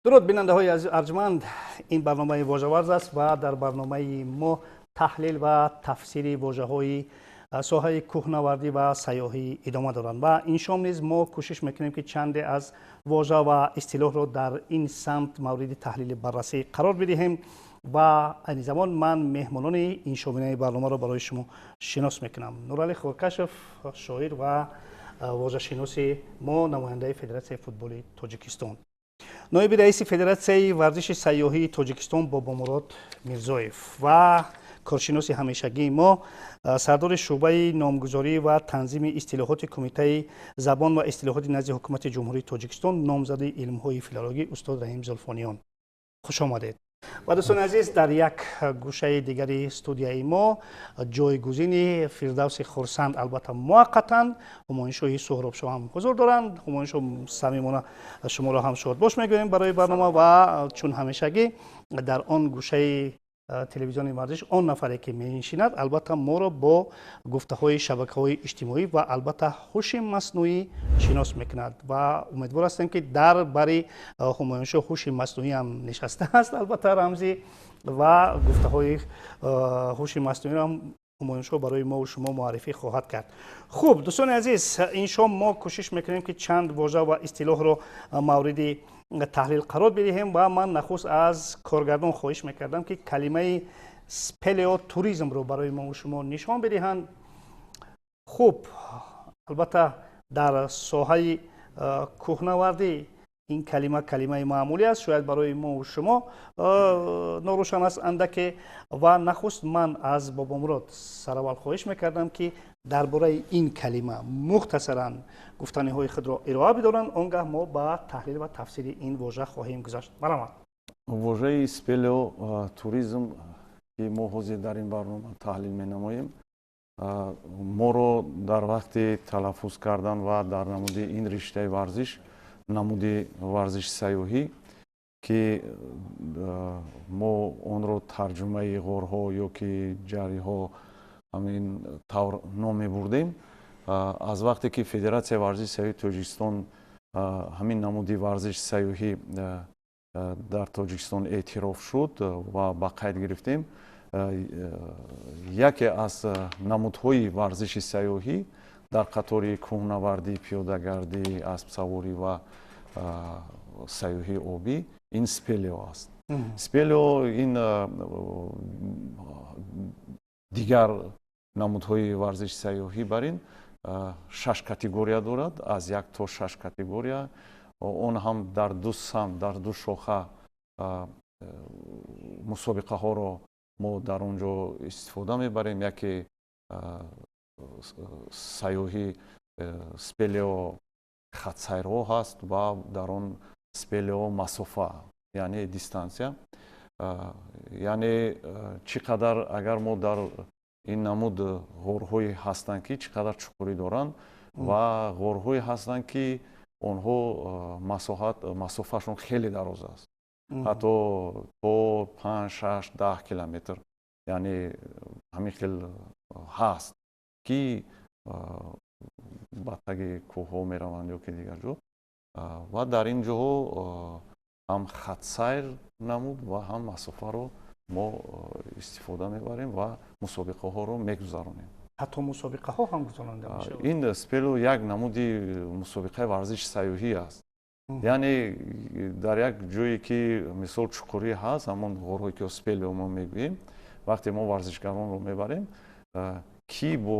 Дуруд, бинандаҳои арҷманд. Ин барномаи «Вожаварз» аст ва дар барномаи мо таҳлил ва тафсири вожаҳои соҳаи кӯҳнавардӣ ва сайёҳӣ идома доранд ва ин шом низ мо кӯшиш мекунем, ки чанде аз вожа ва истилоҳро дар ин самт мавриди таҳлили баррасӣ қарор бидиҳем. Ва айни замон ман меҳмонони ин шоминаи барномаро барои шумо шинос мекунам: Нуралӣ Хоркашов, шоир ва вожашиноси мо, намояндаи Федератсияи футболи Тоҷикистон, ноиби раиси Федератсияи варзиши сайёҳии Тоҷикистон Бобомурод Мирзоев ва коршиноси ҳамешагии мо, сардори шӯъбаи номгузорӣ ва танзими истилоҳоти Кумитаи забон ва истилоҳоти назди Ҳукумати Ҷумҳурии Тоҷикистон, номзади илмҳои филологӣ устод Раҳим Зулфониён. Хуш омадед! Ва, дӯстони азиз, дар як гӯшаи дигари студияи мо ҷойгузини Фирдавси Хурсанд, албатта муваққатан, Ҳумоюншоҳи Суҳробшоҳ ҳам ҳузур доранд. Ҳумоюншоҳ, самимона шуморо ҳам шодбош мегӯем барои барнома. Ва чун ҳамешагӣ дар он гӯшаи телевизиони «Варзиш» он нафаре ки менишинад, албатта моро бо гуфтаҳои шабакаҳои иҷтимоӣ ва албатта ҳуши маснуӣ шинос мекунад. Ва умедвор ҳастем, ки дар бари Ҳумоюншоҳ ҳуши маснуӣ ҳам нишастааст, албатта рамзӣ, ва гуфтаҳои ҳуши маснуиро ҳам Ҳумоюншоҳ барои мо шумо муаррифӣ хоҳад кард. Хуб, дӯстони азиз, ин шом мо кӯшиш мекунем, ки чанд вожа ва истилоҳро мавриди таҳлил қарор бидиҳем. Ва ман нахуст аз коргардон хоҳиш мекардам, ки калимаи спелеотуризмро барои мо шумо нишон бидиҳанд. Хуб, албатта дар соҳаи кӯҳнавардӣ ин калима калимаи маъмулӣ аст, шояд барои мо шумо норӯшан аст андаке. Ва нахуст ман аз Бобомурод сараввал хоҳиш мекардам, ки дар бораи ин калима мухтасаран гуфтаниҳои худро ироа бидоранд, он гаҳ мо ба таҳлил ва тафсири ин вожа хоҳем гузашт. Марҳамат. Вожаи спелеотуризм, ки мо ҳозир дар ин барнома таҳлил менамоем, моро дар вақти талаффуз кардан ва дар намуди ин риштаи варзиш, намуди варзиши сайёҳӣ, ки мо онро тарҷумаи ғорҳо ё ки ҷариҳо, ҳамин тавр ном мебурдем. Аз вақте ки Федератсияи варзиши сайёҳии Тоҷикистон ҳамин намуди варзиши сайёҳӣ дар Тоҷикистон эътироф шуд ва ба қайд гирифтем, яке аз намудҳои варзиши сайёҳӣ дар қатори кӯҳнавардӣ, пиёдагардӣ, аспсаворӣ ва сайёҳии обӣ ин спелео аст. Спелео ин дигар намудҳои варзиши сайёҳӣ бар ин шаш категория дорад, аз як то шаш категория. Он ҳам дар ду самт, дар ду шоха мусобиқаҳоро мо дар он ҷо истифода мебарем. Яке сайёҳӣ спелео хатсайрҳо ҳаст ва дар он спелео масофа, яъне дистанция, яъне чӣ қадар, агар мо дар ин намуд ғорҳое ҳастанд, ки чӣ қадар чуқурӣ доранд, ва ғорҳое ҳастанд, ки онҳо масоҳат, масофаашон хеле дароз аст, ҳатто то 5, 6, 10 километр, яъне ҳамин хел ҳаст, ки ба таги кӯҳҳо мераванд ё ки дигар ҷо. Ва дар ин ҷоҳо ҳам хатсайр намуд ва ҳам масофаро мо истифода мебарем ва мусобиқаҳоро мегузаронем. Ҳатто мусобиқаҳо ҳам гузаронда мешавад? Ин спелео як намуди мусобиқаи варзиши сайёҳӣ аст, яъне дар як ҷое ки мисол чуқурӣ ҳаст, ҳамон ғорҳое ки спелео мо мегӯем, вақте мо варзишгаронро мебарем, ки бо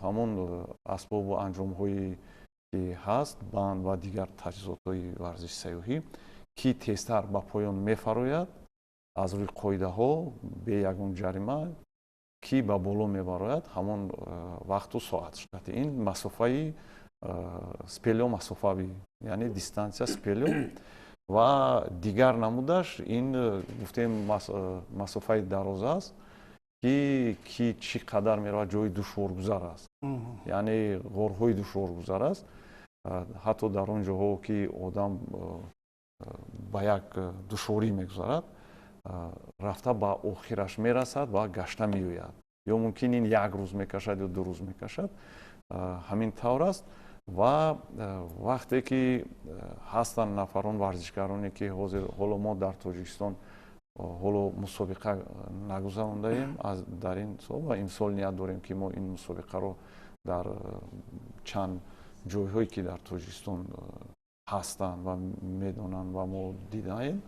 ҳамон асбобу анҷомҳое ки ҳаст, банд ва дигар таҷҳизотҳои варзиши сайёҳӣ, ки тезтар ба поён мефарояд, аз рӯи қоидаҳо, бе ягон ҷарима, ки ба боло мебарояд, ҳамон вақту соат шудати ин масофаи спелео масофавӣ, яъне дистанция спелео. Ва дигар намудаш ин, гуфтем, масофаи дароз аст, ки чӣ қадар меравад, ҷои душворгузар аст, яъне ғорҳои душворгузар аст. Ҳатто дар он ҷоҳо ки одам ба як душворӣ мегузарад, рафта ба охираш мерасад ва гашта меояд, ё мумкин ин як рӯз мекашад ё 2 рӯз мекашад, ҳамин тавр аст. Ва вақте ки ҳастанд нафарон варзишгароне ки ҳозир ҳоло мо дар Тоҷикистон ҳоло мусобиқа нагузарондаем дар ин сол ва имсол ният дорем ки мо ин мусобиқаро дар чанд ҷойҳое ки дар Тоҷикистон ҳастанд ва медонанд ва мо дидаем,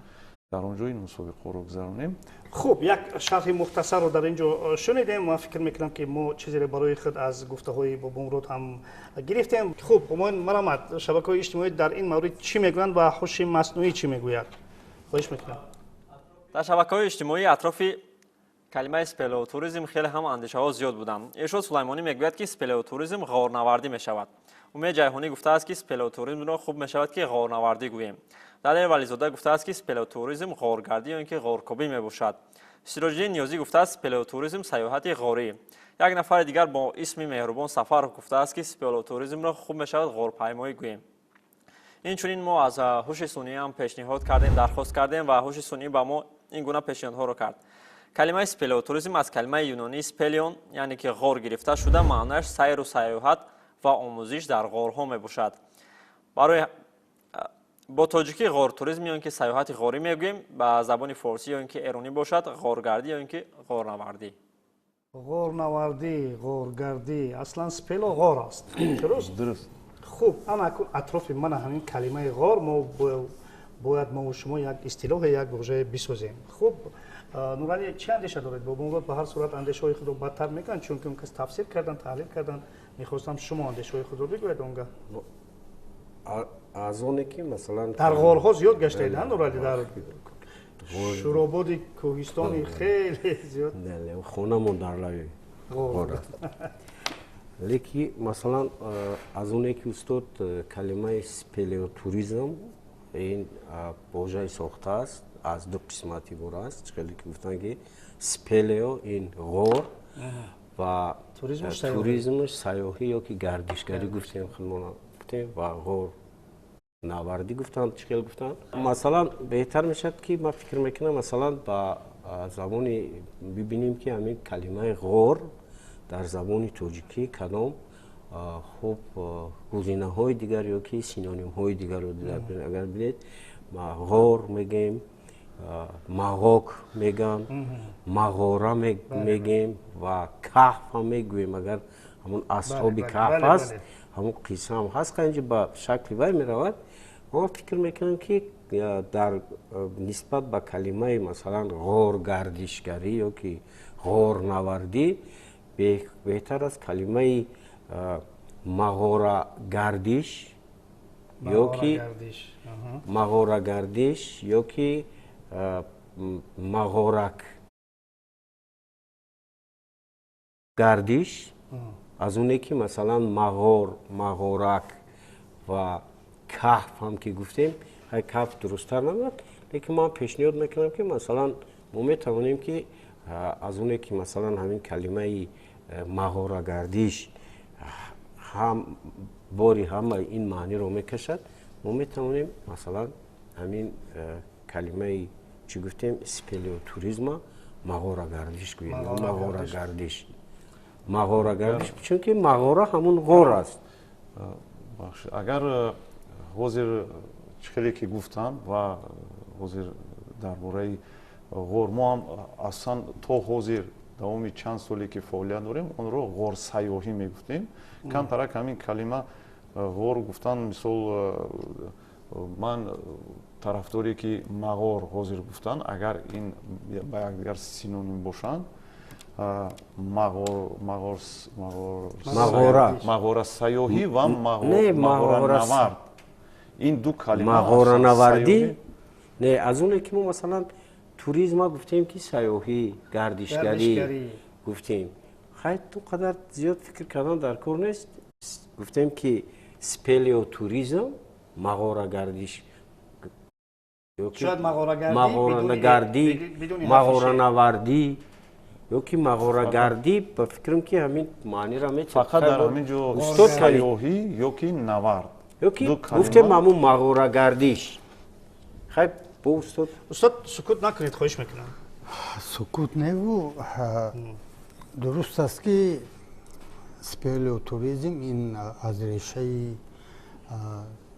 дар он ҷо ин мусобиқаро гузаронем. Хуб, як шарҳи мухтасарро дар ин ҷо шунидем. Ман фикр мекунам ки мо чизеро барои худ аз гуфтаҳои Бобомурод ҳам гирифтем. Хуб, Ҳумоюн Марамат, шабакаҳои иҷтимоӣ дар ин маврид чӣ мегӯянд ва ҳуши маснуӣ чӣ мегӯяд? Хоҳиш мекунам. Дар шабакаҳои иҷтимоӣ атрофи калимаи спелеотуризм хеле ҳам андешаҳо зиёд буданд. Иршод Сулаймонӣ мегӯяд, ки спелеотуризм ғорнавардӣ мешавад. Умед Ҷайҳонӣ гуфтааст, ки спелеотуризмро хуб мешавад, ки ғорнавардӣ гӯем. Далер Вализода гуфтааст, ки спелеотуризм ғоргардӣ ё ин ки ғоркобӣ мебошад. Сироҷиддин Ниёзӣ гуфтааст, спелеотуризм сайёҳати ғорӣ. Як нафари дигар бо исми Меҳрубон Сафаров гуфтааст, ки спелеотуризмро хуб мешавад ғорпаймоӣ гӯем. Инчунин мо аз ҳуши сунъӣ ҳам пешниҳод кардем, дархост кардем ва ҳуши сунъӣ ба мо ин гуна пешниҳодҳоро кард. Калимаи спелеотуризм аз калимаи юнонии спелеон, яъне ки ғор гирифта шуда, маънояш сайру сайёҳат ва омӯзиш дар ғорҳо мебошад. Барои бо тоҷикӣ ғортуризм ё ин ки сайёҳати ғорӣ мегӯем, ба забони форсӣ ё ин ки эронӣ бошад ғоргардӣ ё ин ки ғорнавардӣ. Ғорнавардӣ, ғоргардӣ, аслан спело ғор аст. Дуруст? Дуруст. Хуб, ана атрофи мана ҳамин калимаи ғор мо бояд мо шумо як истилоҳе, як вожае бисозем. Хуб, Нуралӣ, чӣ андеша доред? Бобомурод ба ҳар сурат андешаҳои худро бадтар мекунанд, чунки он кас тафсир кардан, таҳлил кардан. Мехостам шумо андешаҳои худро бигӯед онга. Аз оне ки масалан дар ғорҳо зиёд гаштаед, ҳа Нуралӣ? Дар Шурободи кӯҳистони хеле зиёд. Хонамон дар лаби ғор аст. Леки масалан аз оне ки устод калимаи спелеотуризм ин вожаи сохта аст, аз ду қисмат ибора аст. Хеле ки гуфтанд ки спелео ин ғор ва туризм сайёҳӣ ё ки гардишгарӣ гуфтем, худмона гуфтем ва ғор навардӣ гуфтанд, чӣ хел гуфтанд. Масалан беҳтар мешавад ки ман фикр мекунам масалан ба забони бибинем ки ҳамин калимаи ғор дар забони тоҷикӣ кадом хуб гузинаҳои дигар ё ки синонимҳои дигарро агар бинед, ғор мегӯем, мағок мегӯям, мағора мегӯем ва каҳф ҳам мегӯем. Агар ҳамон асҳоби каҳф аст, ҳамон қисса ҳам ҳаст, инҷо ба шакли вай меравад. Ман фикр мекунам ки дар нисбат ба калимаи масалан ғоргардишгарӣ ё ки ғорнавардӣ беҳтар аст калимаи мағорагардиш ё ки мағорагардиш ё ки мағорак гардиш, аз оне ки масалан мағор, мағорак ва каҳф ҳам ки гуфтем, каҳф дурусттар набуд, лекин ман пешниҳод мекунам ки масалан мо метавонем ки аз оне ки масалан ҳамин калимаи мағорагардиш ҳам бори ҳама ин маъниро мекашад, мо метавонем масалан ҳамин калимаи чӣ гуфтем спелеотуризма мағорагардиш гӯем, мағорагардиш, мағорагардиш, чунки мағора ҳамун ғор аст. Агар ҳозир чӣ хеле ки гуфтанд ва ҳозир дар бораи ғор мо ҳам аслан то ҳозир давоми чанд соле ки фаъолият дорем онро ғорсайёҳӣ мегуфтем. Камтарак ҳамин калима ғор гуфтан, мисол ман тарафдоре ки мағор ҳозир гуфтан, агар ин ба якдигар синоним бошанд, мағора сайёҳӣ ва мағоранавард, ин ду калима мағоранавардӣ не, аз оне ки мо масалан туризма гуфтем ки сайёҳӣ, гардишгарӣ гуфтем, хай ту қадар зиёд фикр кардан дар кор нест. Гуфтем ки спелеотуризм мағорагардиш, мағоранагардӣ, мағоранавардӣ ё ки мағорагардӣ, ба фикрам ки ҳамин маъниро метавонад. Фақат дар ҳамин ҷо сайёҳӣ ё ки навард, ё ки гуфтем ҳамун мағорагардиш. Хай бо устод, устод сукут накунед, хоҳиш мекунам. Сукут неву, дуруст аст ки Спелеотуризм ин аз решаи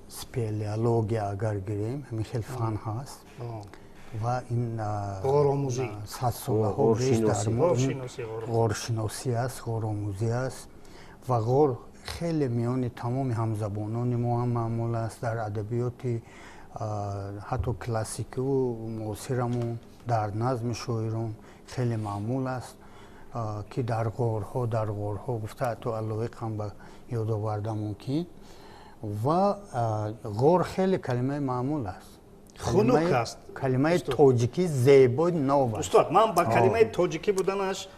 спелеология агар гирем, ҳамин хел фан ҳаст ва ин ғоромӯзӣ садсолаҳо беш дар ғоршиносӣ аст, ғоромӯзӣ аст ва ғор хеле миёни тамоми ҳамзабонони мо ҳам маъмул аст. Дар адабиёти ҳатто классикиву муосирамон, дар назми шоирон хеле маъмул аст, ки дар ғорҳо, дар ғорҳо гуфта, ҳатто аллоиқ ҳам ба ёд оварда мумкин. Ва ғор хеле калимаи маъмул аст. Хунук аст. Калимаи тоҷикӣ зебои ноб аст. Устод, ман ба калимаи тоҷикӣ буданаш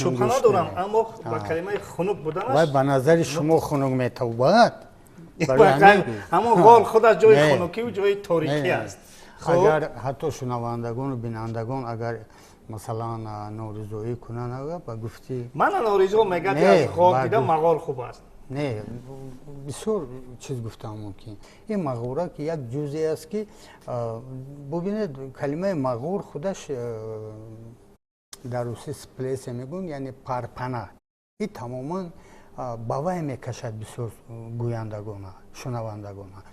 шубҳа надорам, аммо ба калимаи хунук буданаш. Вай ба назари шумо хунук метобад. Ҳамон ғор худаш ҷои хунукиву ҷои торикӣ аст. Агар ҳатто шунавандагону бинандагон агар масалан норизоӣ кунанд, ба гуфти мана норизо мегӯяд, аз ғор дида мағор хуб аст. Не, бисёр чиз гуфтам мумкин. Ин мағора ки як ҷузе аст, ки бубинед, калимаи мағор худаш дар русӣ сплесе мегӯянд, яъне парпана. Ин тамоман ба вай мекашад бисёр гӯяндагона, шунавандагона.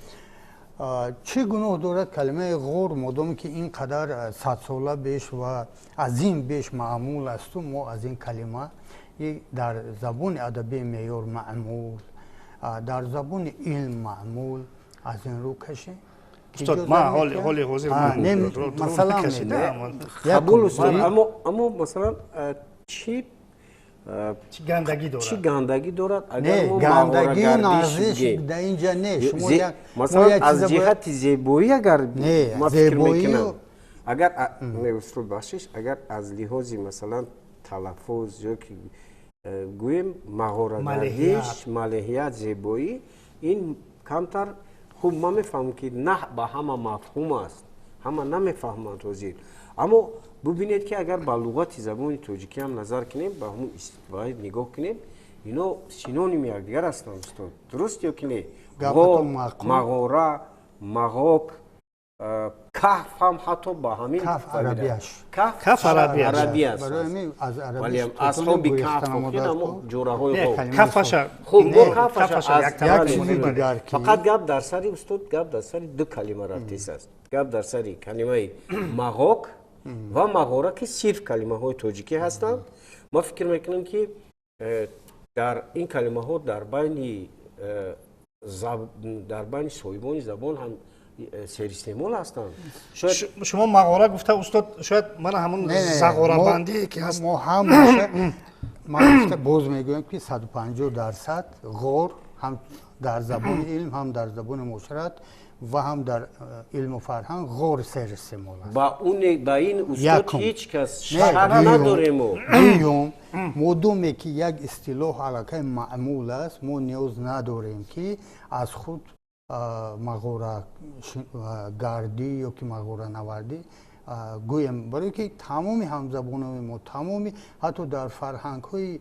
Чӣ гуноҳ дорад калимаи ғор, модоме ки ин қадар садсола беш ва аз ин беш маъмул асту мо аз ин калима дар забони адабии меъёр маъмул, дар забони илм маъмул, аз ин рӯ кашем? Устод, ман ҳоли ҳозир масалан қабул, устод, аммо масалан чӣ гандагӣ дорад? Чӣ гандагӣ дорад, агар мо гандагию нарзиш дар ин ҷа не. Шумо масалан аз ҷиҳати зебоӣ агар ма фикр мекунам, агар не, устод, бахшиш, агар аз лиҳози масалан талаффуз ё ки гӯем мағорагардиш, малеҳият, зебоӣ, ин камтар хуб ман мефаҳмам, ки на ба ҳама мафҳум аст, ҳама намефаҳманд ҳозир. Аммо бубинед, ки агар ба луғати забони тоҷикӣ ҳам назар кунем, ба ҳамун нигоҳ кунем, ино синоними якдигар ҳастанд, устод, дуруст ё ки не? Мағора, мағок, каҳф ҳам ҳатто ба ҳамин каф арабиаш. Каф арабӣ аст, вале асҳоби каф амо ҷораҳои кафаша. Хуб, мо кафаша фақат гап дар сари, устод, гап дар сари ду калима рафтис аст. Гап дар сари калимаи мағок ва мағора, ки сирф калимаҳои тоҷикӣ ҳастанд. Ман фикр мекунам, ки дар ин калимаҳо дар байни соҳибони забон ҳам серистеъмол ҳастанд. Шумо мағора гуфта, устод, шояд мана ҳамун зағорабандие ки ҳаст. Мо ҳамаша ман гуфта боз мегӯям, ки 150% ғор ҳам дар забони илм, ҳам дар забони муошират ва ҳам дар илму фарҳанг ғор серистеъмол аст. Ба ин, устод, ҳеҷ кас шак надорему. Дуюм, модоме ки як истилоҳ аллакай маъмул аст, мо ниёз надорем, ки аз худ мағорагардӣ ё ки мағоранавардӣ гӯем, барое ки тамоми ҳамзабонои мо, тамоми ҳатто дар фарҳангҳои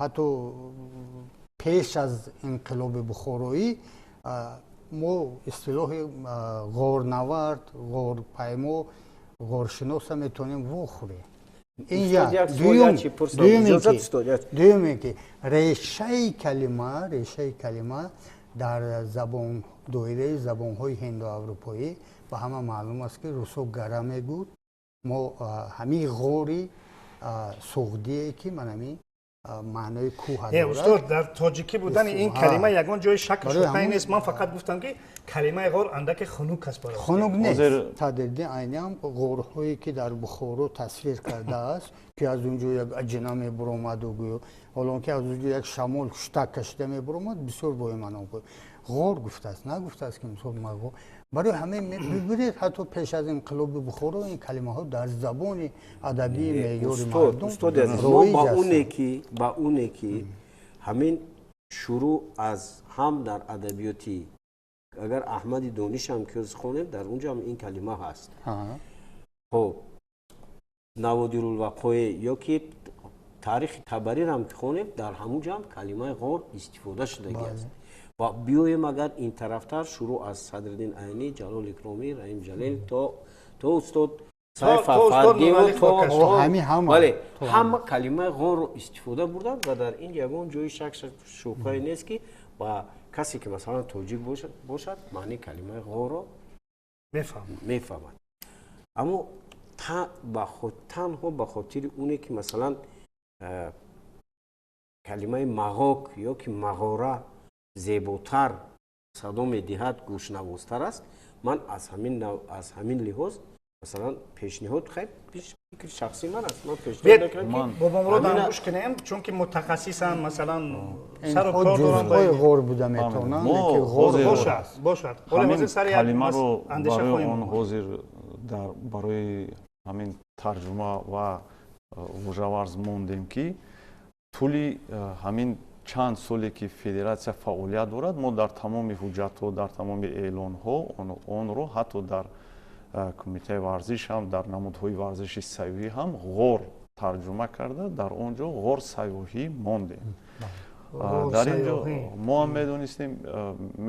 ҳатто пеш аз инқилоби бухороӣ мо истилоҳи ғорнавард, ғорпаймо, ғоршиноса метавонем вохӯрем. Ин як. Дуюме, ки решаи калима дар забон, доираи забонҳои ҳиндуаврупоӣ ба ҳама маълум аст, ки русо гора мегӯд. Мо ҳамин ғори суғдие, ки ман ҳамин маънои кӯҳ. Не, устод, дар тоҷикӣ будани ин калима ягон ҷои шак шубҳае нест. Ман фақат гуфтам, ки калимаи ғор андаке хунук аст барои Хунук нест. Садриддин Айнӣ ҳам ғорҳое, ки дар Бухоро тасвир кардааст, ки аз он ҷо як аҷина мебуромаду гӯё, ҳолон ки аз он ҷо як шамол хуштак кашида мебуромад, бисёр боимаъно буд. Ғор гуфтааст, нагуфтааст, ки мисол мағор. Барои ҳамин бибинед, ҳатто пеш аз инқилоби Бухоро ин калимаҳо дар забони адабии меъёри мардум Устоди азиз, мо ба оне ки ҳамин шурӯъ аз ҳам дар адабиёти, агар Аҳмади Донишам ки хонем, дар он ҷо ҳам ин калима ҳаст. Хоб, Наводирулвақоеъ ё ки Таърихи Табарирам ки хонем, дар ҳамун ҷо ҳам калимаи ғор истифода шудагӣ аст. Ва биёем агар ин тарафтар, шурӯъ аз Садриддин Айнӣ, Ҷалол Икромӣ, Раҳим Ҷалил то устод Ҳама калимаи ғорро истифода бурданд ва дар ин ягон ҷои шак шубҳае нест, ки ба касе ки масалан тоҷик бошад, маънии калимаи ғорро мефаҳмад. Аммо танҳо ба хотири оне ки масалан калимаи мағок ё ки мағора зеботар садо медиҳад, гӯшнавозтар аст, ман аз ҳамин лиҳоз масалан пешниҳод, хайр, фикри шахсии ман аст, ман пешниҳод мекунам ки бобомурод ангӯш кунем, чунки мутахассисанд, масалан сару кор доранд. Ҷузъҳои ғор буда метавонанд, лекин ғор бошад. Ҳамин калимаро барои он ҳозир барои ҳамин тарҷума ва вожаварз мондем, ки тӯли ҳамин чанд соле ки федератсия фаъолият дорад, мо дар тамоми ҳуҷҷатҳо, дар тамоми эълонҳо онро ҳатто дар кумитаи варзиш ҳам, дар намудҳои варзиши сайёҳӣ ҳам ғор тарҷума карда, дар он ҷо ғор сайёҳӣ мондем. Дар ин ҷо мо ҳам медонистем,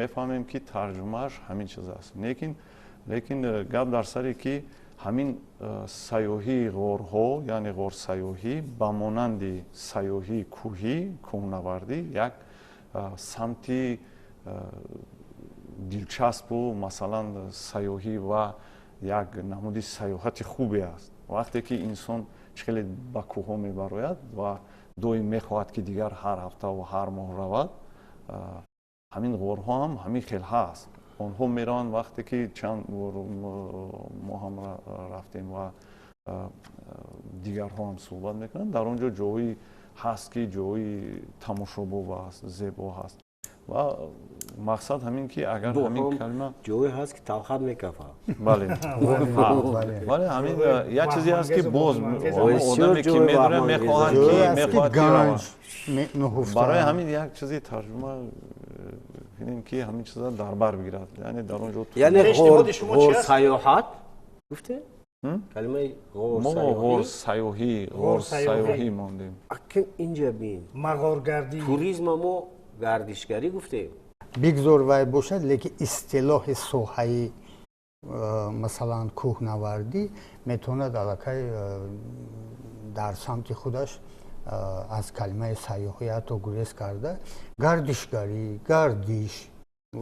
мефаҳмем, ки тарҷумааш ҳамин чиз аст. Лекин гап дар саре ки ҳамин сайёҳии ғорҳо, яъне ғорсайёҳӣ ба монанди сайёҳии кӯҳӣ, кӯҳнавардӣ як самти дилчаспу масалан сайёҳӣ ва як намуди сайёҳати хубе аст. Вақте ки инсон хеле ба кӯҳҳо мебарояд ва доим мехоҳад, ки дигар ҳар ҳафта ва ҳар моҳ равад, ҳамин ғорҳо ҳам ҳамин хел ҳаст. Онҳо мераванд вақте ки чанд бор мо ҳам рафтем ва дигарҳо ҳам суҳбат мекунанд, дар он ҷо ҷоҳое ҳаст, ки ҷоҳои тамошобоб аст, зебо ҳаст. Ва мақсад ҳамин ки агар ҳамин калима ҷое ҳаст, ки талхат мекафад. Бале, бале, ҳамин як чизе ҳаст, ки боз одаме ки медонад, мехоҳад ки равад. Барои ҳамин як чизи тарҷума кунем, ки ҳамин чиза дар бар бигирад, яъне дар он ҷо яъне ғор сайёҳат гуфте, калимаи мо ғор сайёҳӣ мондем. Акн инҷа бин, мағоргардӣ, туризма мо гардишгарӣ гуфтем. Бигзор вай бошад, лекин истилоҳи соҳаи масалан кӯҳнавардӣ метавонад аллакай дар самти худаш аз калимаи сайёҳӣ ҳатто гурез карда, гардишгарӣ, гардиш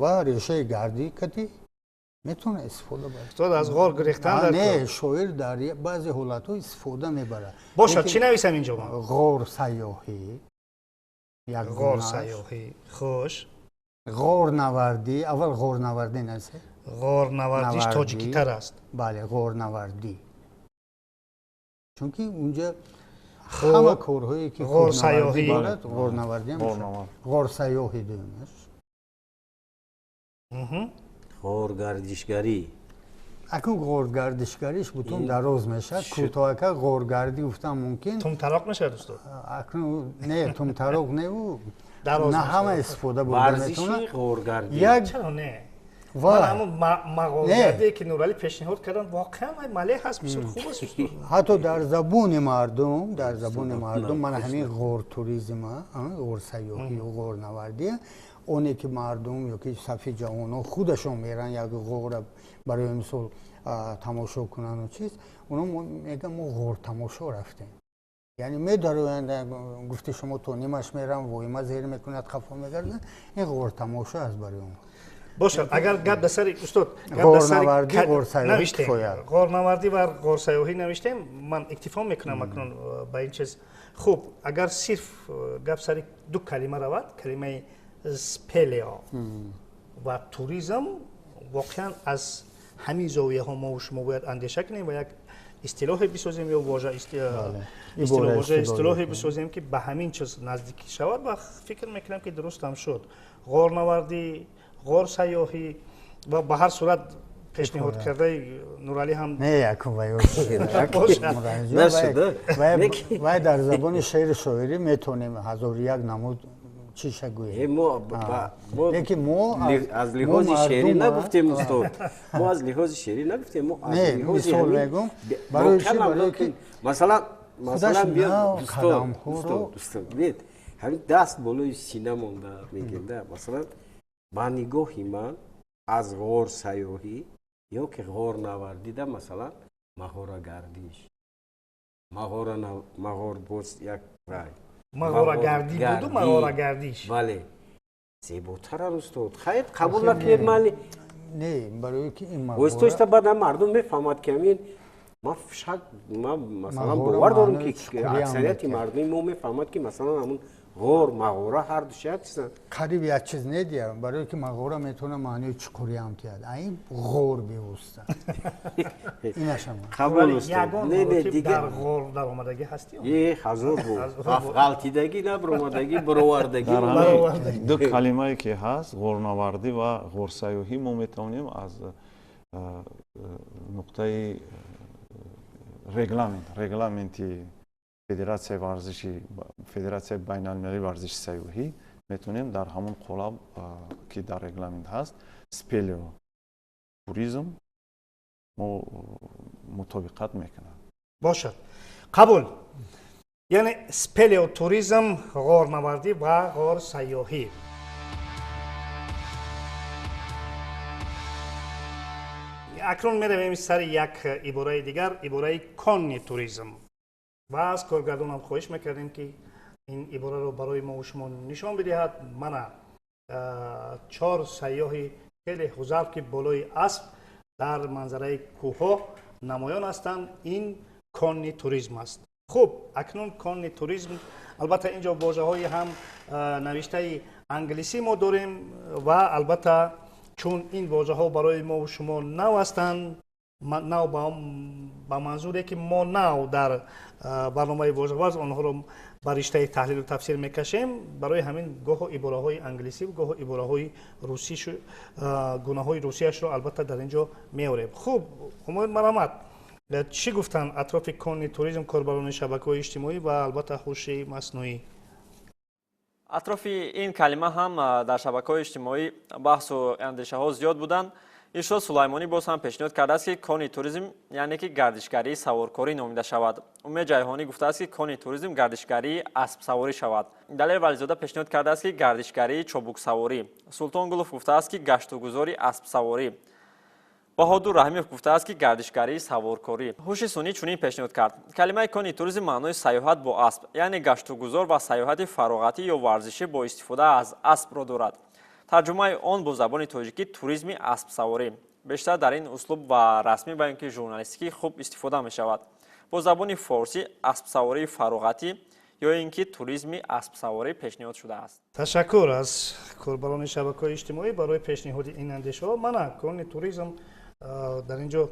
ва решаи гардӣ кати метавонад истифода барад. Устод, аз ғор гурехтан дар не, шоир дар баъзе ҳолатҳо истифода мебарад. Бошад, чӣ нависам инҷо ман? Ғор сайёҳӣ, як ғор сайёҳӣ, хуш. Ғорнавардӣ, аввал ғорнавардӣ нависе. Ғорнавардиш тоҷикитар аст. Бале, ғорнавардӣ. Чунки унҷа ҳама корҳое ки ғорсайёҳӣ дорад, ғорнавардӣ ҳам мешавад. Ғорсайёҳӣ дуюмаш. Ғоргардишгарӣ. Акун ғоргардишгариш бутун дароз мешавад. Кӯтоҳака ғоргардӣ гуфтан мумкин. Тумтароқ мешавад, устод? Акун не, тумтароқ неву на ҳама истифода бурда метавонад. Варзиши ғоргардӣ. Чаро не? Ман ҳамон мағоргардие ки Нуралӣ пешниҳод карданд, воқеан малеҳ ҳаст, бисёр хуб аст, устод. Ҳатто дар забони мардум, дар забони мардум ман ҳамин ғортуризма, ғорсайёҳӣ, ғорнавардӣ, оне ки мардум ё ки сафи ҷавонон худашон меранд як ғора барои мисол тамошо кунанду чиз, оно мегӯянд мо ғортамошо рафтем. Яъне медароянд, гуфти шумо, то нимаш мерам, воима зер мекунад, хафо мегардад, ин ғортамошо аст барои онҳо. Бошад, агар гап дар сари устод, гап дар сари навиштем, ғорнавардӣ ва ғорсайёҳӣ навиштем, ман иктифо мекунам акнун ба ин чиз. Хуб, агар сирф гап сари ду калима равад, калимаи спелео ва туризм, воқеан аз ҳамин зовияҳо мо шумо бояд андеша кунем ва як истилоҳе бисозем ё вожа истилоҳе бисозем, ки ба ҳамин чиз наздик шавад, ва фикр мекунам, ки дуруст ҳам шуд. Ғорнавардӣ, ғорсайёҳӣ ва ба ҳар сурат пешниҳод кардаи Нуралӣ ҳам не, якум вай дар забони шеъру шоирӣ метавонем ҳазору як намуд чиша гӯем. Лекин мо аз лиҳози шеърӣ нагуфтем, устод, мо аз лиҳози шеърӣ нагуфтем, мо аз лиҳози мисол мегӯм, барои чи, барои ки масалан биё, устод, устод, бинед, ҳамин даст болои сина монда мегӯем да, масалан ба нигоҳи ман аз ғор сайёҳӣ ё ки ғорнавардида масалан Мағорагардиш, мағора, мағор боз як рай. Мағорагардӣ буду мағорагардиш. Бале, зеботаран, устод. Хайр, қабул накунед, майли. Не, барои ки ин оҳиста оҳиста баъдан мардум мефаҳмад, ки ҳамин ман шак, ман, масалан, бовар дорам, ки аксарияти мардуми мо мефаҳмад, ки, масалан, ҳамун ғор, мағора ҳар душ як чизанд. Қариб як чиз недия, барое ки мағора метавона маънои чуқуриам тиҳад, а ин ғор бевосита инашам. Қабул, устод. Не, не, дигар ғор даромадагӣ ҳастӣ? Е, ҳазор бор ғалтидагӣ, набаромадагӣ, баровардагӣ. Ду калимае ки ҳаст, ғорнавардӣ ва ғорсайёҳӣ, мо метавонем аз нуқтаи регламенти федератсияи варзиши, Федератсияи байналмилалии варзиши сайёҳӣ, метавонем дар ҳамон қолаб, ки дар регламент ҳаст, спелео туризм мо мутобиқат мекунад. Бошад, қабул. Яъне спелеотуризм, ғорнавардӣ ва ғорсайёҳӣ. Акнун меравем сари як ибораи дигар, ибораи конный туризм, ва аз коргардонам хоҳиш мекардем, ки ин ибораро барои мо шумо нишон бидиҳад. Мана чор сайёҳи хеле ҳузарф, ки болои асп дар манзараи кӯҳҳо намоён ҳастанд. Ин конный туризм аст. Хуб, акнун конный туризм, албатта, ин ҷо вожаҳои ҳам навиштаи англисӣ мо дорем ва албатта, чун ин вожаҳо барои мо шумо нав ҳастанд, нав ба манзуре ки мо нав дар барномаи вожаварз онҳоро ба риштаи таҳлилу тафсир мекашем, барои ҳамин гоҳо ибораҳои англисӣ, гоҳо ибораҳои русӣ, гунаҳои русияшро албатта дар ин ҷо меорем. Хуб, Ҳумоюн, марҳамат, чӣ гуфтанд атрофи конный туризм корбарони шабакаҳои иҷтимоӣ ва албатта ҳуши маснуӣ? Атрофи ин калима ҳам дар шабакаҳои иҷтимоӣ баҳсу андешаҳо зиёд буданд. Иршод Сулаймонӣ боз ҳам пешниҳод кардааст, ки конный туризм, яъне ки гардишгарии саворкорӣ номида шавад. Умед Ҷайҳонӣ гуфтааст, ки конный туризм гардишгарии аспсаворӣ шавад. Далер Вализода пешниҳод кардааст, ки гардишгарии чобуксаворӣ. Султон Гулов гуфтааст, ки гаштугузори аспсаворӣ. Баҳодур Раҳимов гуфтааст, ки гардишгарии саворкорӣ. Ҳуши сунъӣ чунин пешниҳод кард: калимаи конный туризм маънои сайёҳат бо асп, яъне гаштугузор ва сайёҳати фароғатӣ ё варзишӣ бо истифода аз аспро дорад. Тарҷумаи он бо забони тоҷикӣ туризми аспсаворӣ. Бештар дар ин услуб ва расмӣ ва ин ки журналистикӣ хуб истифода мешавад. Бо забони форсӣ аспсавории фароғатӣ ё ин ки туризми аспсаворӣ пешниҳод шудааст. Ташаккур аз корбарони шабакаҳои иҷтимоӣ барои пешниҳоди ин андешаҳо. Мана конный туризм, дар ин ҷо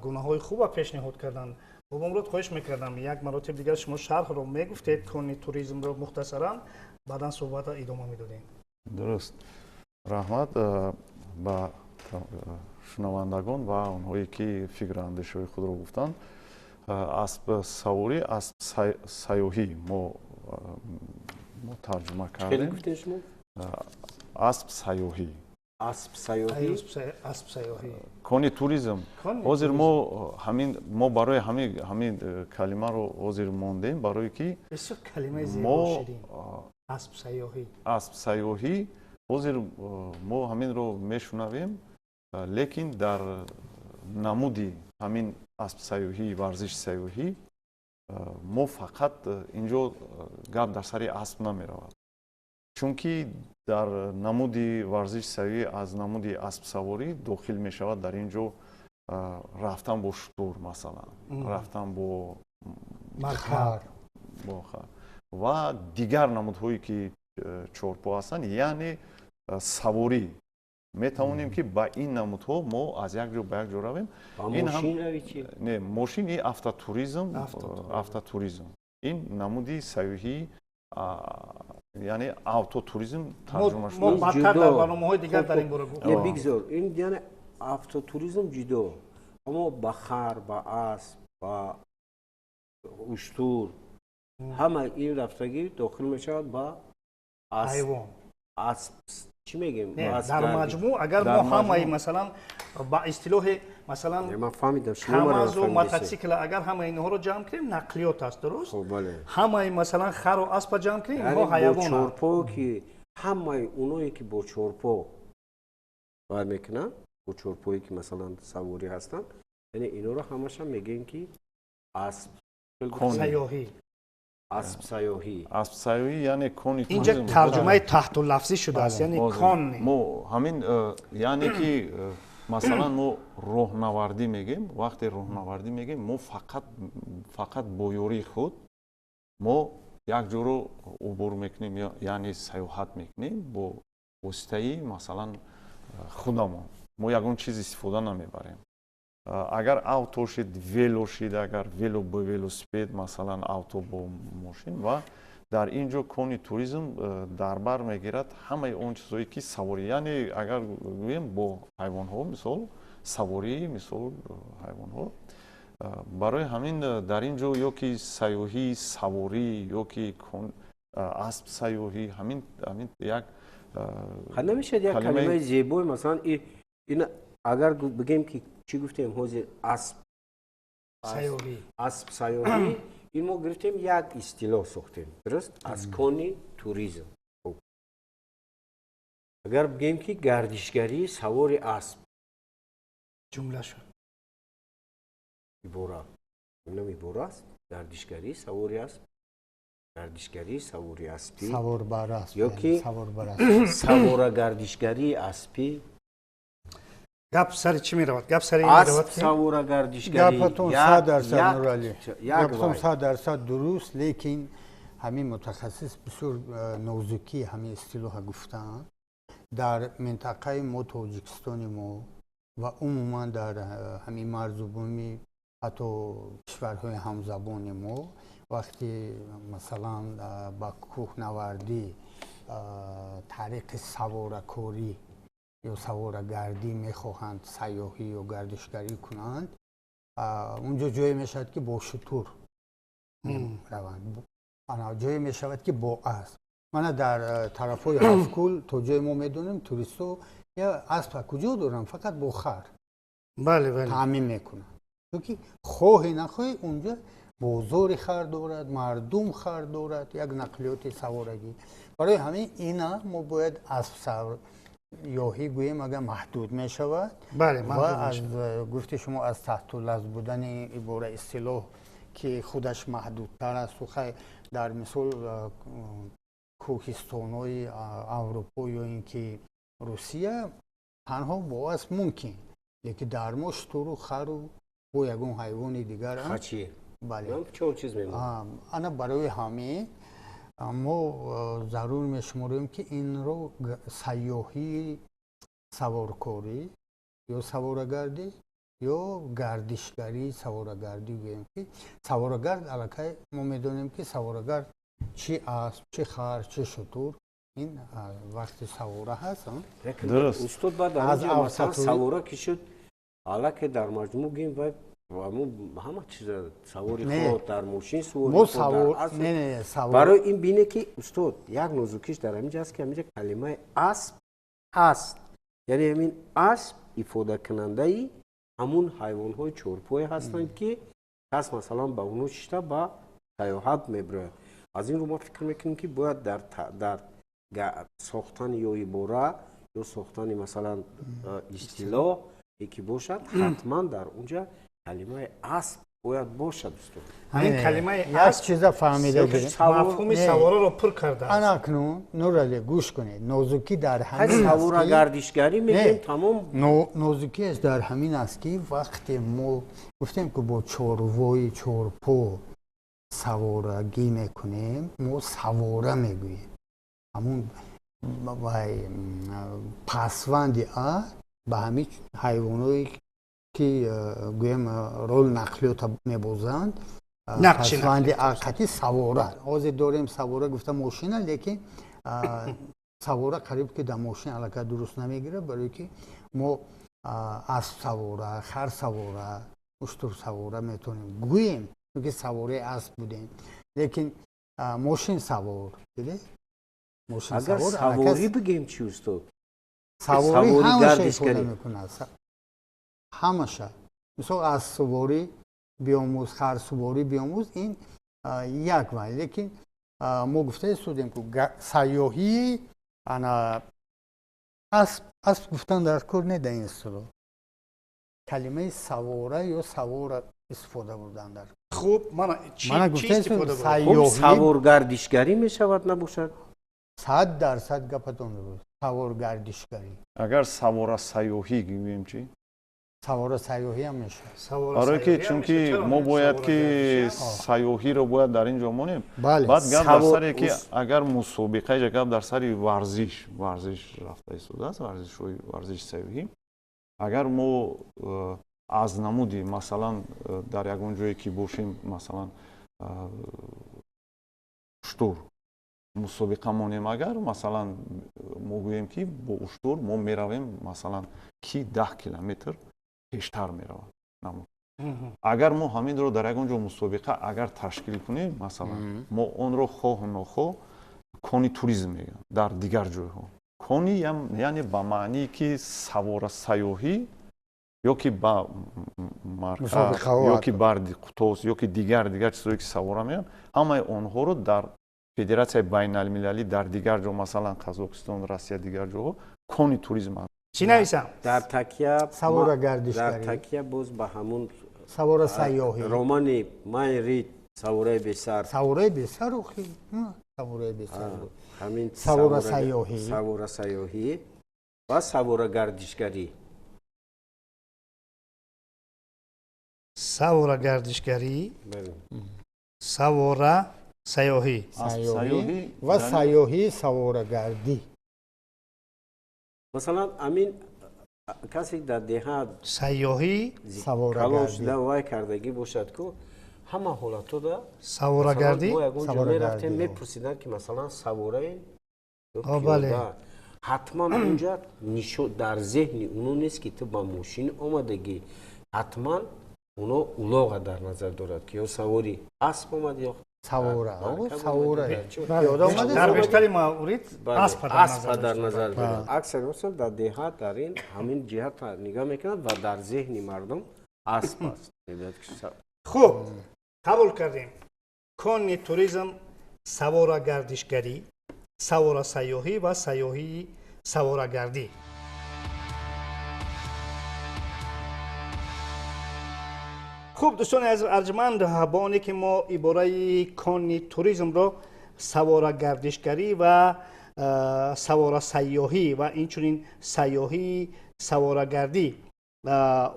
гунаҳои хуба пешниҳод карданд. Бобомурод, хоҳиш мекардам, як маротиб дигар шумо шарҳро мегуфтед, конный туризмро мухтасаран, баъдан суҳбатро идома медодем. Дуруст, раҳмат ба шунавандагон ва онҳое, ки фикру андешаҳои худро гуфтанд. Аспсаворӣ, аспсайёҳӣ мо тарҷума кардем. Аспсайёҳӣ. Аспсайёҳӣ. Аспсайёҳӣ. Конный туризм. Ҳозир мо ҳамин, мо барои ҳамин калимаро ҳозир мондем, барое ки бисёр калимаи зебо, ширин, аспсайёҳӣ. Аспсайёҳӣ. Ҳозир мо ҳаминро мешунавем, лекин дар намуди ҳамин аспсайёҳӣ, варзиши сайёҳӣ, мо фақат инҷо гап дар сари асп намеравад, чунки дар намуди варзиши сайёҳӣ аз намуди аспсаворӣ дохил мешавад дар ин ҷо рафтан бо шутур, масалан, рафтан бо хар ва дигар намудҳое, ки чорпо ҳастанд, яъне саворӣ. Метавонем, ки ба ин намудҳо мо аз як ҷо ба як ҷо равем. Не, мошин, ин автотуризм. Автотуризм ин намуди сайёҳӣ, яъне автотуризм тарҷума шуда. Мо баъдтар дар барномаҳои дигар дар ин бора гуфтем. Бигзор, ин яъне автотуризм ҷудо, аммо ба хар, ба асп, ба уштур, ҳама ин рафтагӣ дохил мешавад ба ҳайвон. Асп чӣ мегем? Дар маҷмӯъ, агар мо ҳамаи, масалан, ба истилоҳи, масалан, камазу мототсикла, агар ҳамаи инҳоро ҷамъ кунем, нақлиёт аст, дуруст? Ҳамаи, масалан, хару аспа ҷамъ кунем, инҳо ҳайвонанд. Чорпо, ки ҳамаи оное, ки бо чорпо бай мекунанд, бо чорпое, ки, масалан, саворӣ ҳастанд, Яъне инора ҳамаша мегӯем, ки асп сайёҳӣ. Асп сайёҳӣ. Асп сайёҳӣ, яъне кони. Инҷа тарҷумаи таҳтуллафзӣ шудааст, яъне кон. Мо ҳамин, яъне ки масалан мо роҳнавардӣ мегӯем. Вақте роҳнавардӣ мегӯем, мо фақат бо ёрии худ мо як ҷоро убур мекунем, яъне сайёҳат мекунем бо воситаи, масалан, худамон. Мо ягон чиз истифода намебарем. Агар авто шид, вело шид, агар вело бо велосипед, масалан, авто бо мошин. Ва дар ин ҷо кони туризм дар бар мегирад ҳамаи он чизҳое, ки саворӣ, яъне агар гӯем, бо ҳайвонҳо, мисол, савории, мисол, ҳайвонҳо. Барои ҳамин дар ин ҷо ё ки сайёҳии саворӣ, ё ки асп сайёҳӣ, ҳамин як. Намешавад як калимаи зебои, масалан, ин агар бигем, ки чӣ гуфтем ҳозир, асп сайёҳӣ. Асп сайёҳӣ, ин мо гирифтем, як истилоҳ сохтем, дуруст, аз кони туризм. Агар бигем, ки гардишгарии савори асп. Ҷумла шуд. Ибора, инам ибора аст: гардишгарии савори асп, гардишгарии савори аспӣ. Савор бар асп. Ё ки савора гардишгарии аспӣ. Гап сари чӣ меравад? Гап сари ин меравад. Асп савора гардишгарӣ. Гапатон 100%, Нуралӣ, гапатон 100% дуруст, лекин ҳамин мутахассис бисёр нозукӣ ҳамин истилоҳа гуфтаанд. Дар минтақаи мо, Тоҷикистони мо, ва умуман дар ҳамин марзу буми, ҳатто кишварҳои ҳамзабони мо, вақте, масалан, ба кӯҳнавардӣ тариқи саворакорӣ ё саворагардӣ мехоҳанд сайёҳӣ ё гардишгарӣ кунанд, унҷо ҷое мешавад, ки бо шутур раванд, ҷое мешавад, ки бо асп. Мана дар тарафҳои Ҳафткул, то ҷое мо медонем, туристҳо аспа куҷо доранд? Фақат бо хар бале бале таъмин мекунанд, чунки хоҳе нахоҳе унҷа бозори хар дорад, мардум хар дорад, як нақлиёти саворагӣ. Барои ҳамин ина мо бояд асп сайёҳӣ гӯем, агар маҳдуд мешавад. Ва аз гуфти шумо, аз таҳтуллафз будани ибора, истилоҳ, ки худаш маҳдудтар асту хай, дар мисол кӯҳистонҳои Аврупо ё ин ки Русия танҳо бо асп мумкин, лекин дар мо шутуру хару бо ягон ҳайвони дигар. Ана барои ҳамин мо зарур мешуморем, ки инро сайёҳии саворкорӣ ё саворагардӣ ё гардишгарии саворагардӣ гӯем, ки саворагард аллакай мо медонем, ки саворагард чи асп, чи хар, чи шутур, ин вақти савора ҳаст. Дуруст. Устод, баъд савора ки шуд, аллакай дар маҷмӯъ гӯем, вай ҳама чиза савори худ дар мошин, савори. Барои ин бине, ки устод, як нозукиш дар ҳаминҷа аст, ки ҳаминҷа калимаи асп ҳаст, яъне ҳамин асп ифодакунандаи ҳамун ҳайвонҳои чорпое ҳастанд, ки кас, масалан, ба онҳо шишта ба сайёҳат мебирояд. Аз ин рӯ мо фикр мекунем, ки бояд дар сохтани ё ибора ё сохтани, масалан, истилоҳ ки бошад, ҳатман дар унҷа калимаи асп бояд бошад, устод. Ҳамин калимаи як чиза фаҳмида. Мафҳуми савораро пур кардааст. Ана акнун, Нуралӣ, гӯш кунед, нозукӣ дар ҳамин. Савора гардишгарӣ мегӯем, тамом. Нозукиаш дар ҳамин аст, ки вақте мо гуфтем, ки бо чорвои чорпо саворагӣ мекунем, мо савора мегӯем. Ҳамун пасванди а ба ҳамин ҳайвоное, ки гӯем, роли нақлиёта мебозанд, пасванди а қати савора. Ҳозир дорем савора гуфта мошина, лекин савора қариб ки дар мошин аллакай дуруст намегирад, барое ки мо асп савора, хар савора, уштур савора метавонем гӯем, чунки савораи асп будем, лекин мошин савор диде. Агар саворӣ бигем чи, устод? Саворӣ ҳамаша ифода мекунад, ҳамаша. Мисол, аз суворӣ биомӯз, харсуворӣ биомӯз, ин як вай. Лекин мо гуфта истодем, ки сайёҳии ана асп, асп гуфтан дар кор не дар ин истилоҳ. Калимаи савора ё савора истифода бурдан дар. Хуб, мана чӣ истифода бурдан? Хуб, саворгардишгарӣ мешавад набошад? 100% гапатон дуруст. Саворгардишгарӣ. Агар савора сайёҳӣ гӯем чӣ? Савора сайёҳӣ ҳам мешавад. Барое ки чунки мо бояд ки сайёҳиро бояд дар ин ҷо монем. Баъд гап дар саре ки агар мусобиқа ҷа гап дар сари варзиш, варзиш рафта истодааст, варзишҳои варзиши сайёҳӣ. Агар мо аз намуди масалан дар ягон ҷое ки бошем, масалан уштур мусобиқа монем, агар масалан мо гӯем ки бо уштур мо меравем, масалан ки 10 километр пештар меравад. Агар мо ҳаминро дар ягон ҷо мусобиқа агар ташкил кунем, масалан мо онро хоҳу нохоҳ кони туризм мегӯянд дар дигар ҷойҳо. Кони яъне ба маъние ки савора сайёҳӣ ё ки ба марказ ё ки барди қутос ё ки дигар чизҳое ки савора меянд, ҳамаи онҳоро дар федератсияи байналмилалӣ дар дигар ҷо, масалан Қазоқистон, Россия, дигар ҷоҳо кони туризм аст. Чӣ нависам? Дар такя савора гардишгарӣ, дар такя боз ба ҳамун савора сайёҳӣ, романи Майн Рид, савораи бесар, савораи бесар, охи савораи бесар, ҳамин савора сайёҳӣ, савора сайёҳӣ ва савора гардишгарӣ, савора гардишгарӣ, савора сайёҳӣ ва сайёҳии саворагардӣ. Масалан, амин касе дар деҳа сайёҳӣ саворагардӣ вай кардагӣ бошад ку ҳама ҳолатода саворагардӣ, мо ягон ҷо мерафтем, мепурсиданд ки масалан савораи пиёда, ҳатман унҷа дар зеҳни уно нест ки ту ба мошин омадагӣ, ҳатман уно улоға дар назар дорад ки ё савори асп омад ё савора, савора дар бештари маврид аспа дар назар дорад. Аксар масалан дар деҳа дар ин ҳамин ҷиҳат нигоҳ мекунад ва дар зеҳни мардум асп аст. Хуб, қабул кардем. Кони туризм савора гардишгарӣ, савора сайёҳӣ ва сайёҳии саворагардӣ. Хуб, дӯстони азиз арҷманд, бо оне ки мо ибораи кони туризмро саворагардишгарӣ ва савора сайёҳӣ ва инчунин сайёҳии саворагардӣ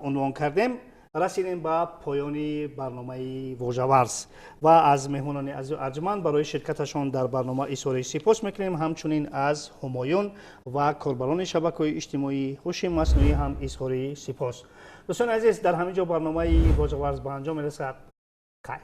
унвон кардем, расидем ба поёни барномаи вожаварз ва аз меҳмонони азиз арҷманд барои ширкаташон дар барнома изҳори сипос мекунем. Ҳамчунин аз ҳумоюн ва корбарони шабакаҳои иҷтимоӣ ҳуши маснуӣ ҳам изҳори сипос. Дӯстони азиз, дар ҳамин ҷо барномаи вожаварз ба анҷом мерасад. Хайр.